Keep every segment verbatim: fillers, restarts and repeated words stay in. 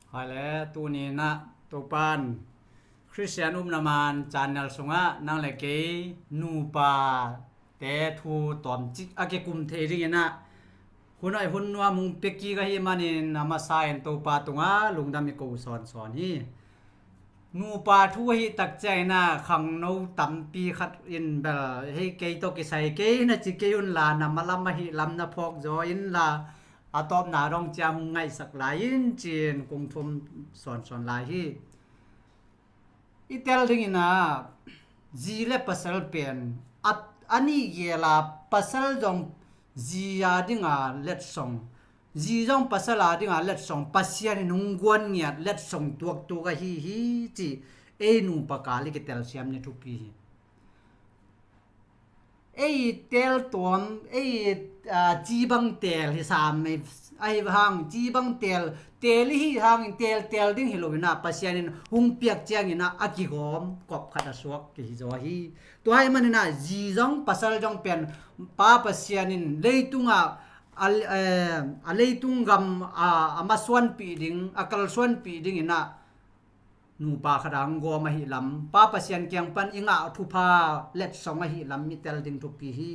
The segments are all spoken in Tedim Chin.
Hai le, tuni-in ah Topan Khristian upna man channel sungah nang le kei nupa te thu tawmcik a kikum thei dingin ah hun hoih hun nuam hong pia kik ahih manin a masa in Topa tungah lungdam i ko sawnsawn hi. Nupa thu ahih tak ciangin ah khangno tampi khat in bel hei kei tawh kisai kei na ci kei unla, na malam ahih lam na phawk zaw inla, a tawpna dong ciang hong ngaihsak lai in ci-in kong thum sawnsawn lai hi. I tel dingin ah zi le pasal pen a, a nih gel a, pasal zong zi a dinga letsong, zi zong pasal a dinga letsong, Pasian in hong guan ngiat letsong tuaktuk ahi hi ci ei nupa kal i kitel siam ni thupi hi. Ei tel tuam, ei, a, ci bang tel hi sam, ei, ahi hang ci bang tel, tel i hih hangin tel, tel ding hi loin ah Pasian in hong piak ciangin ah a kigawm kop khat a suak kihi zaw hi. Tua ahih manin ah zi zong pasal zong pen Pa Pasian in leitungah a, eh, a leitung gam a, a masuanpih ding, a kalsuanpih dingin ah nupa khat a hong gawm ahih lam, Pa Pasian kiang pan i ngah thupha letsong ahih lam i tel ding thupi hi.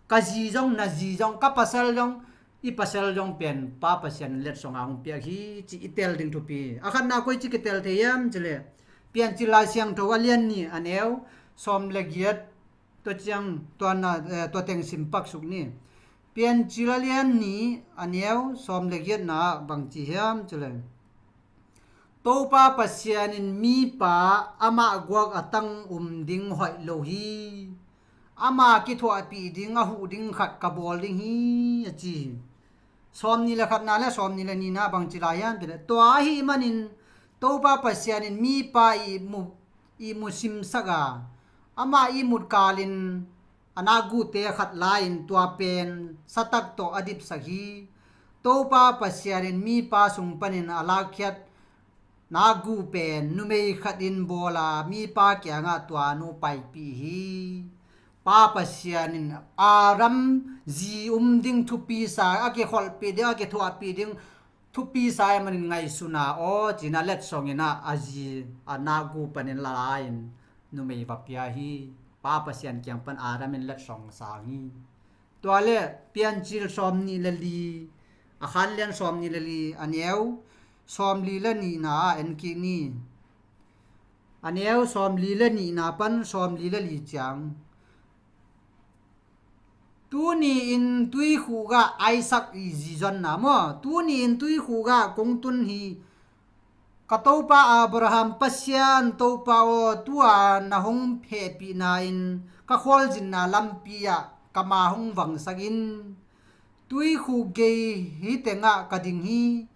Ka zi zong, na zi zong, ka pasal zong, i pasal zong pen Pa Pasian letsong a hong piak hi ci i tel ding thupi hi. A khatna koi ci kitel thei hiam cileh, Piancil Lai Siangtho a lian nih a neu sawm le giat, tua ciang, tua na, eh, tua teng sim pak suk ni. Piancil a lian nih a neu sawm le giatna ah bang ci hiam cileh, Topa Pasian in mipa amah guak a tang um ding hoih lo hi. Ama kithuahpih ding, a huh ding khat ka bawl ding hi a ci hi. Sawm nih le khatna le sawm nih le nihna bang ci lai hiam cileh, tua ahih manin Topa Pasian in mipa ihmu, ihmu simsak a, ama ihmut kalin a nakgute khat la-in tua pen satak tawh a dipsak hi. Topa Pasian in mipa sung panin a lakkhiat nakgu pen numei khat in bawl a, mipa kiangah tua nu paipih hi. Pa Pasian in Adam zi um ding thupi sa, a kikholhpih ding, a kithuahpih ding thupi sa ahih manin ngaihsun a, aw ci-in ah letsong in ah a zi a nakgu panin la la-in numei va pia hi. Pa Pasian kiang pan Adam in letsong sang hi. Tua le Piancil sawm nih le li, a khan lian sawm nih le li a neu sawm li le nihna ah en kik ni. A neu sawm li le nihna pan sawm li le li ciang. Tuni-in tuikhuk ah Isaac i zi zonna maw, tuni-in tuikhuk ah kong tun hi. Ka topa Abraham Pasian, Topa aw, tua na hong hehpihna in ka khualzinna lampi ah ka ma hong vangsak in. Tuikhuk gei hi tengah ka ding hi.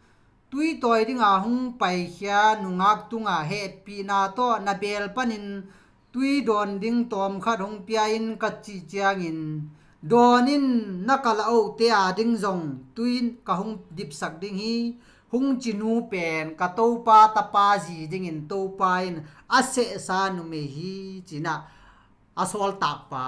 Tui tawi dinga hong paikhia nungak tungah hehpihna tawh na beel panin tui dawn ding tawmkhat hong pia in ka cih ciangin, dawn in, na kalaohte a ding zong tui ka hong dipsak ding hi, hong ci nu pen ka topa tapa zi dingin Topa in a sehsa numei hi, ci-in ah a sawltakpa,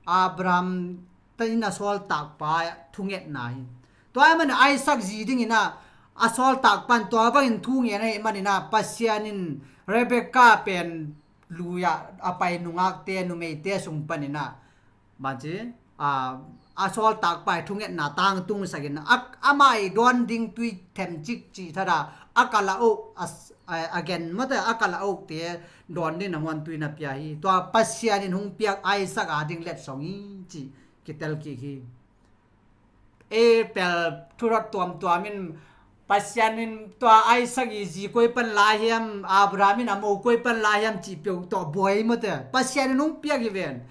Abraham te in a sawltakpa thungetna hi. Tua ahih manin Isaac zi dingin ah a sawltakpa in tua bangin thungen ahih manin ah Pasian in Rebekah pen lui ah a pai nungakte, numeite sung panin ah, bang ci, a, a sawltakpa i thungetna tangtungsak in, a, amah i dawn ding tui themcik cih thadah a kalaoh, a, a, a gen mate, a kalaohte dawn ding nangawn tui na pia hi. Tua Pasian in hong piak Isaac a ding letsong hi cih kitel kik hi. Ei pel thurat tuamtuam in Pasian in tua Isaac i zi koi pan la hiam, Abraham in a mo koi pan la hiam cih peuh tawh buai mate. Pasian in hong piak hi ven.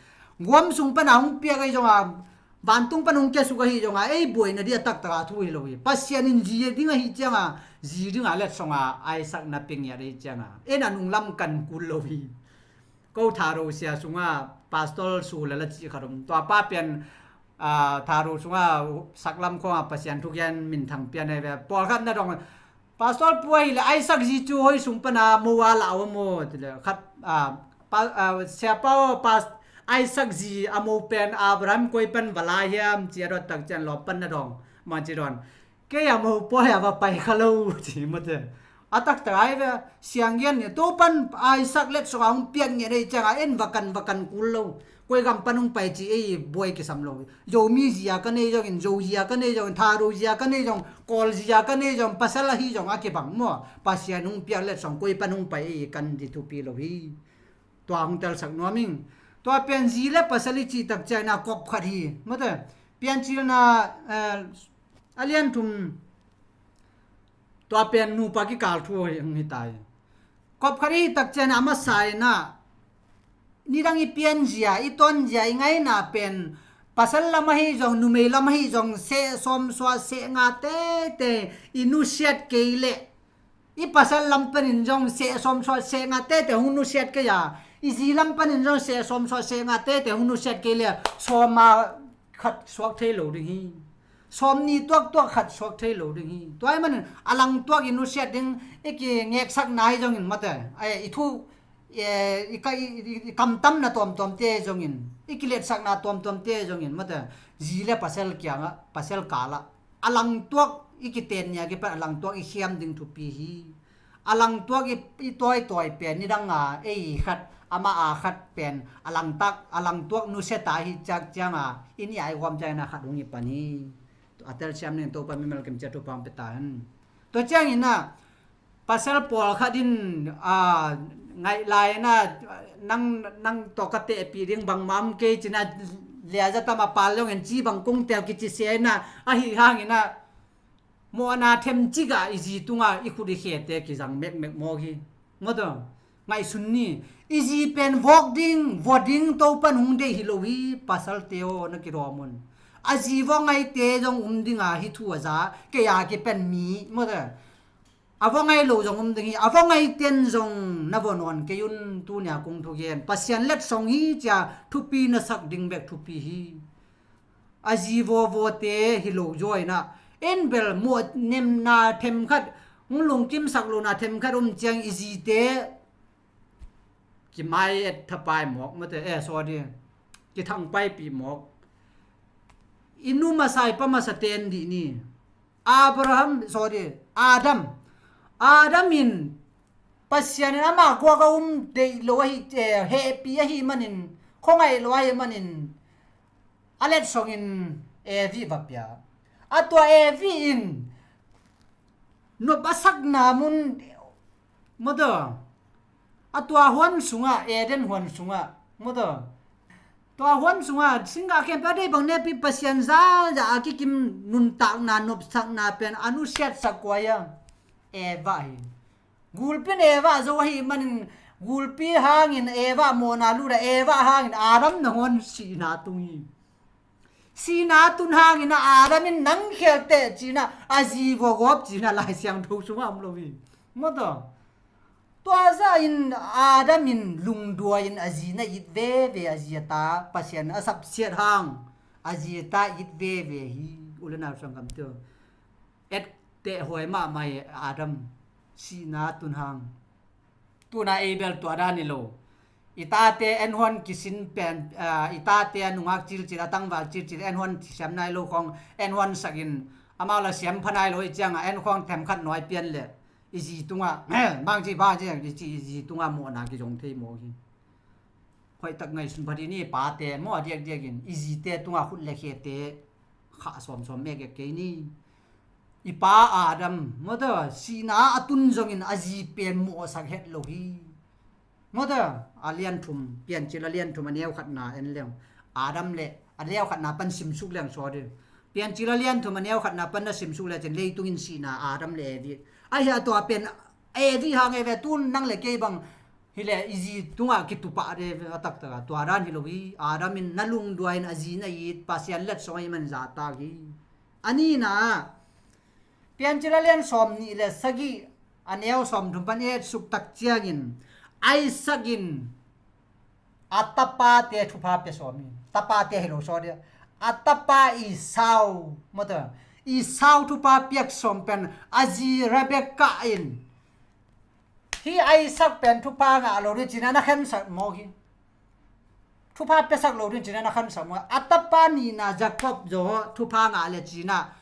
Guam sung pana hong piak ahi zonga, vantung pan hong kiasuk ahi zonga, ei buaina ding a taktak a thu hi lo hi. Pasian in zi ding ahih cianga, zi dinga letsonga Isaac na pia ngiat ahih cianga, ei na nunglam kan kul lo hi. Ko Tharo sia sunga pastor su lala cih khat om. Tua pa pian, a, Tharo sunga saklam khonga Pasian thukian minthang pian ahi ve. Pawlkhat na dong, Pastor pu ahih leh Isaac zi cu hoi sung pana mo a la om maw? Ti le khat, a, pa, a, siapa aw, pas, Isaac zi a mo pen Abraham koi pan va la hiam? Ci a dot tak cian lawm pan na dong. Mang ci don. Kei a mopawi a va pai kha lo ci mate. A taktak ai ve, sianggen ni Topan Isaac letsong a hong piak ngiat ei cianga en va kan va kan kul lo. Koi gam pan hong pai ci ei buai kisam lo. Zomi zia ka nei zongin, Zo zia ka nei zongin, Thado zia ka nei zong, Kawl zia ka nei zong, pasal ahi zong a kibang maw. Pasian hong piak letsong koi pan hong pai ei kan di thupi lo hi. Tua hong telsak nuam ing. Tua pen zi le pasal i cih tak ciangin a kop khat hi mate. Piancilna, eh, a lian thum. Tua pen nupa kikal thu hi, hi ta hi. Kop khat i tak ciangin a masa in ah nidang i pianzia, i tonzia, i ngaina pen pasal lam ahi zong, numei lam ahi zong, seh sawm suah seh nga teitei i nusiat kei leh, i pasal lam panin zong seh sawm suah seh nga teitei hong nusiat kei a, i zi lam panin zong seh sawm suah seh nga teitei hong nusiat kei leh, sawm a khat suak thei lo ding hi. Sawm nih tuaktuak khat suak thei lo ding hi. Tua ahih manin a langtuak i nusiat ding, i kingeksakna ahi zongin mate, eh, i thu, eh, i ka, i, i, i kamtamna tuamtuamte ahi zongin, i kiletsakna tuamtuamte ahi zongin mate, zi le pasal kiangah, pasal kalah a langtuak i kiten nia kipan a langtuak i khiam ding thupi hi. A langtuak i, i tawitawi pen nidang a ei khat, amah a khat pen a langtak, a langtuak nusia ta hi ciak cianga i nih a i huam ciangin a khat hong hi pan hi. A telsiam ning Topa mimal kim ciat thupha hong pia ta hen. Tua ciangin ah pasal pawlkhat in, a, ngaih lai in ah nang, nang tawh ka tehpih ding bangmah om kei ci-in ah, liaza tam a pal zongin ci bang kong tel kici sia in ah, ahi hangin ah mawhna themcik ah i zi tungah i khut i khete kizang mekmek mawk hi. Mawtaw, ngaihsun ni. I zi pen vawk ding, vua ding Topan hong deih hi lo hi, pasalte aw na kidawm un. A zi vua ngaite zong um dinga hih thu a za, kei a kipan mi, mawtaw, a vua ngai lo zong um ding hi, a vua ngaiten zong na vua nawn kei un, tunia kong thugen. Pasian letsong hi cia thupi na sak ding bek thupi hi. A zi vawvawte hi lo zaw in ah, en bel mawh nemna themkhat, hong lungkimsak lohna themkhat om ciang i zite kimai et thapai mawk, mawtaw, eh, sorry, kithangpaipih mawk. I nu masa i pa masate en dih ni. Abraham, sorry, Adam. Adam in Pasian in amah guak a um deih lo ahi, eh, hehpih ahi manin, khuangaih lo ahi manin, a letsongin Evi va pia. A tua Evi in nop a sakna mun, mawtaw, a tua huan sungah, Eden huan sungah, mawtaw, tua huan sungah singgah khempeuh a deih bang nepi Pasian zalzal a kikim nuntakna, nopsakna pen a nusiatsak kua ia? Eva hi. Gulpi in Eva zo ahi manin, gulpi hangin Eva mawhna lut a, Eva hangin Adam nangawn sihna tung hi. Sihna tun hangin a Adam in nang khial teh ci-in a, a zi vua gawp ci-in a Lai Siangtho sungah om lo hi. Mawtaw. Tua zah in Adam in lungduai in a zi na it veve, a zi a ta Pasian a sapsiat hang a zi a ta it veve hi. U le nau sanggamte aw, etteh huai mahmah hi Adam, sihna tun hang. Tuna ei bel tua dan hi lo. I tate en huan kisin pen, ah, i tate a nungak cilcil, a tangval cilcil en huan siam nai lo khawng en huan sakin, amau la siam pha nai lo i cianga en khawng themkhat nuai pian leh i zi tungah, bangci bangci i ci, i zi tungah mawhna kizong thei maw hi. Hoihtak ngaihsun pha dih ni, pate maw, a diakdiakin i zite tungah khut le khete khah sawmsawm mekek kei ni. I pa Adam, mawtaw, sihna a tun zongin a zi pen mawhsak het lo hi. Mawtaw, a lian thum, Piancil a lian thum a neu khatna en leng, Adam le, a neu khatna pan simsuk leng saw dih. Piancil a lian thum a neu khatna pan na simsuk le cin leitung in sihna Adam le Evi. Ahi a tua pen Evi hang e ve, tun nang le kei bang hileh i zi tungah kitupa de ve a taktak a. Tua dan hi lo hi, Adam in na lungduai in a zi na it, Pasian letsong ahi man zahtak hi. A nihna ah, Piancil a lian sawm nih le sagih a neu sawm thum pan i et suk tak ciangin, Isaac in a tapate thupha pia sawm hi. Tapate hi lo saw dih. A tapa Esau, mawtaw, Esau thupha piak sawm pen a zi Rebekah in hih Isaac pen thupha ngah lo ding ci-in a na khensak mawk hi. Thupha piasak lo ding ci-in a na khensak mawk. A tapa nihna Jacob zaw thupha ngah le ci-in a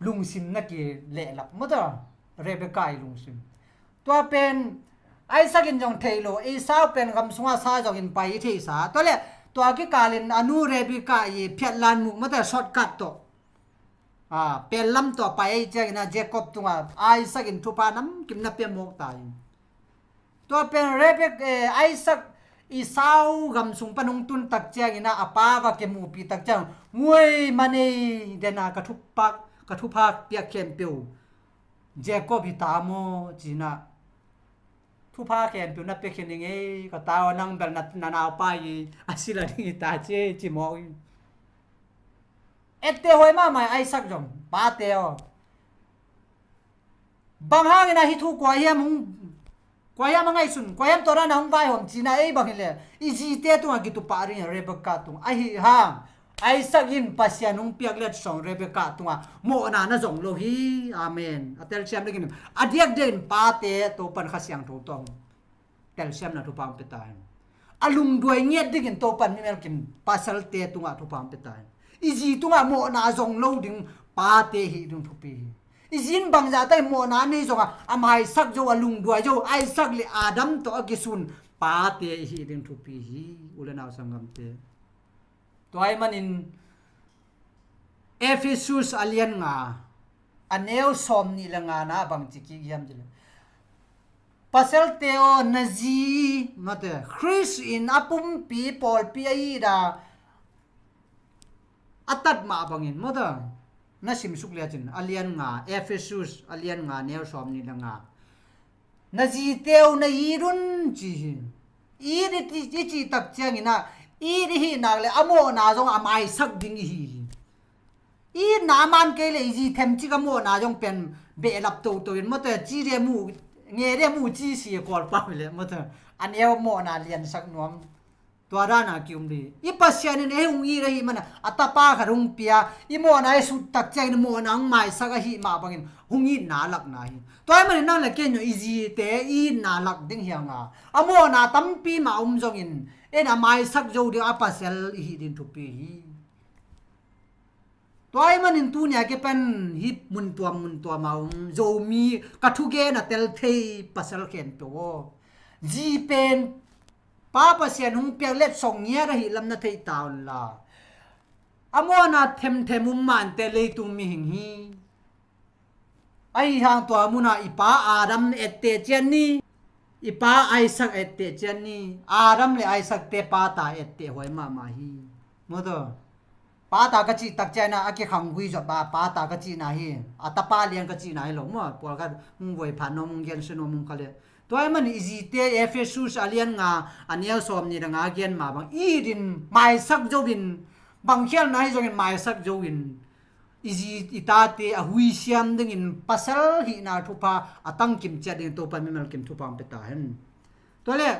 lungsim na kilehlap maw ta, Rebekah i lungsim. Tua pen Isaac in zong thei lo, Esau pen gam sungah sa zongin pai i theisa. Tua le tua kikalin a nu Rebekah i phiatlan muk maw ta, shortcut tawh, a, pellam tawh pai ei ciangin a Jacob tungah Isaac in thupha namkim na pia mawk ta in. Tua pen Rebek, eh, Isaac, Esau gam sung pan hong tun tak ciangin a, a pa va kimuhpih tak ciang, nguai manei dena ka thupak, ka thupha piak khempeuh Jacob hi ta maw, ci-in a, thupha khempeuh na pia khin ing ei, ka ta aw, nang bel na, na naupa hi, a sila ding hi ta ci, ci mawk hi. Etteh huai mahmah Isaac zong, pate aw. Bang hangin a hih thu kua hiam hong, kua hiam a ngaihsun, kua hiam tua dan a hong vaihawm ci-in a, ei bang hileh i zite tungah kitupa ding hi, Rebekah tung. Ahi hang Isaac in Pasian hong piak letsong Rebekah tungah mawhna na zong lo hi. Amen. A telsiam dingin a diakdiakin pate Topan Kha Siangtho tawh telsiamna thupha hong pia ta hen. A lungduai ngiat dingin Topan mimal kim pasalte tungah thupha hong pia ta hen. I zi tungah mawhna a zong lo ding pate hih ding thupi hi. I zi in bangzah tak in mawhna a nei zongah a maisak zo, a lungduai zo, Isaac le Adam tawh a kisun pate i hih ding thupi hi. U le nau sanggamte, tua ahih manin Efesus a lian nga, a neu sawmnih le nga na bangci kik hiam cih leh, pasalte aw, na zi, mate, Khrist in a pumpi pawlpi a it a, a tat mah bangin, mate, na simsuk liacin, a lian nga, Efesus a lian nga, neu sawmnih le nga, na zite uh na it un ci hi. It i, i cih tak ciangin a, it i hih nak le a mawhna zong a maisak ding i hi hi. Itna a man kei le i zi themcik a mawhna zong pen behlap toto in, mate, ci dia mu, nge dia mu ci si a Kawlpau le, mate, a neu mawhna liansak nuam. Tua dana kium dih. I Pasian in ei hong it ahih mana, a tapa khat hong pia, i mawhna i sut tak ciangin mawhna hong maisak ahih mah bangin hong itna lakna hi. Tua ahih manin nang le kei in i zite itna lak ding hi hang a, a mawhna tampi mah om zongin, en a maisak zo ding a pasal i hih ding thupi hi. Tua ahih manin tuni a kipan hih mun tuam mun tuam a om Zomi ka thugen a tel thei pasal khempeuh aw, zi pen Pa Pasian hong piak letsong ngiat ahih lam na thei ta un la, a mawhna themthem um mah inteh leitung mihing hi. Ahi hang tua munah i pa Adam etteh ciat ni, i pa Isaac etteh ciat ni. Adam le Isaac te pata etteh huai mahmah hi. Maw taw? Pata ka cih tak ciangin a kikhang gui zop a pata ka cihna hi. A tapa lian ka cihna hi lo maw? Pawlkhat hong vuai phat nuam, hong gensia nuam hong kha leh. Tua ahih manin i zite Efesus a lian nga, a neu sawmnih le nga gen mah bang, it in maisak zo in, bang khialhna hi zongin maisak zo in, i zi i tate a huisiam dingin pasal hihna thupha a tangkim ciat dingin Topa mimal kim thupha hong pia ta hen. Tua leh,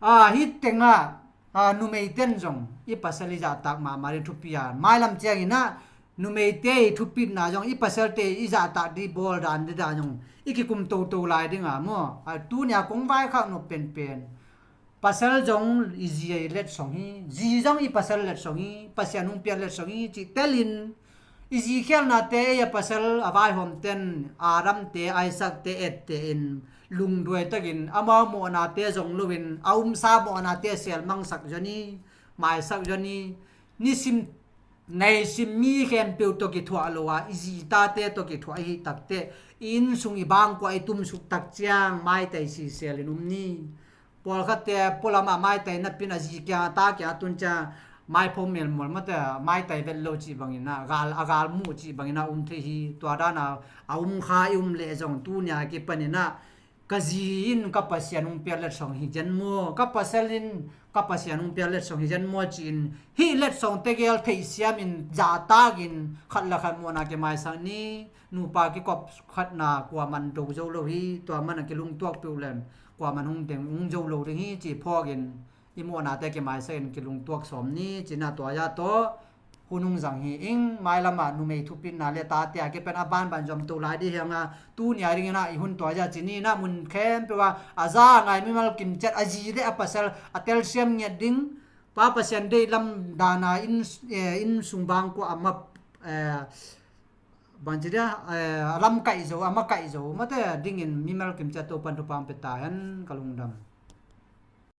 a, hih tengah, a, numeiten zong i pasal i zahtak mahmah ding thupi a, mailam ciangin a numeite i thupitna zong i pasalte i zahtak ding bawl dan ding dan zong i kikum toto lai ding a maw? A, tuni a kong vaikhak nop penpen, pasal zong i zi a i letsong hi, zi zong i pasal letsong hi, Pasian hong piak letsong hi cih telin, i zi khialhnate ei a pasal a vaihawmten Adam te, Isaac te etteh in, lungduai takin amau mawhnate zong loin, a umsa mawhnate selmangsak zaw ni, maisak zaw ni. Nisim naisim mi khempeuh tawh kithuah lo a, i zi tate tawh kithuah i hih takteh, i innsung i bangkuah i tumsuk tak ciang maitai sisel in um ni. Pawlkhatte pualamah maitai napin a zi kiang a ta kiang a tun ciang maipho melmual mate, maitai vet lo cih bangin a gal, a gal muh cih bangin a um thei hi. Tua dana a um kha i um leh zong tuni a kipanin a ka zi in ka Pasian hong piak letsong hi zen maw, ka pasal in ka Pasian hong piak letsong hi zen maw ci-in, hih letsong tegel theihsiamin zahtakin khat le khat mawhna kimaisak ni. Nupa kikop khatna kuaman do zo lo hi, tua man a kilungtuak peuh leng kuaman hong deng hong zo lo ding hi ci phawkin, i mawhnate kimaisakin kilungtuak sawm ni. Cina tua ya tawh hun hong zang hi ing. Mailamah numei thupitna le tate a kipan a banban zom to lai dih hianga, tuni a dingin a i hun tua ya cini na mun khempeuh a a za a ngai mimal kimciat a zi le a pasal a telsiam ngiat ding, Pa Pasian deihlam dana inn, eh, inn sung bangkuah a map, eh, Bangci dia, eh, a lam kaih zo, a ma kaih zo, mate dingin mimal kim cia Topan thupha pia ta hen ka lungdam.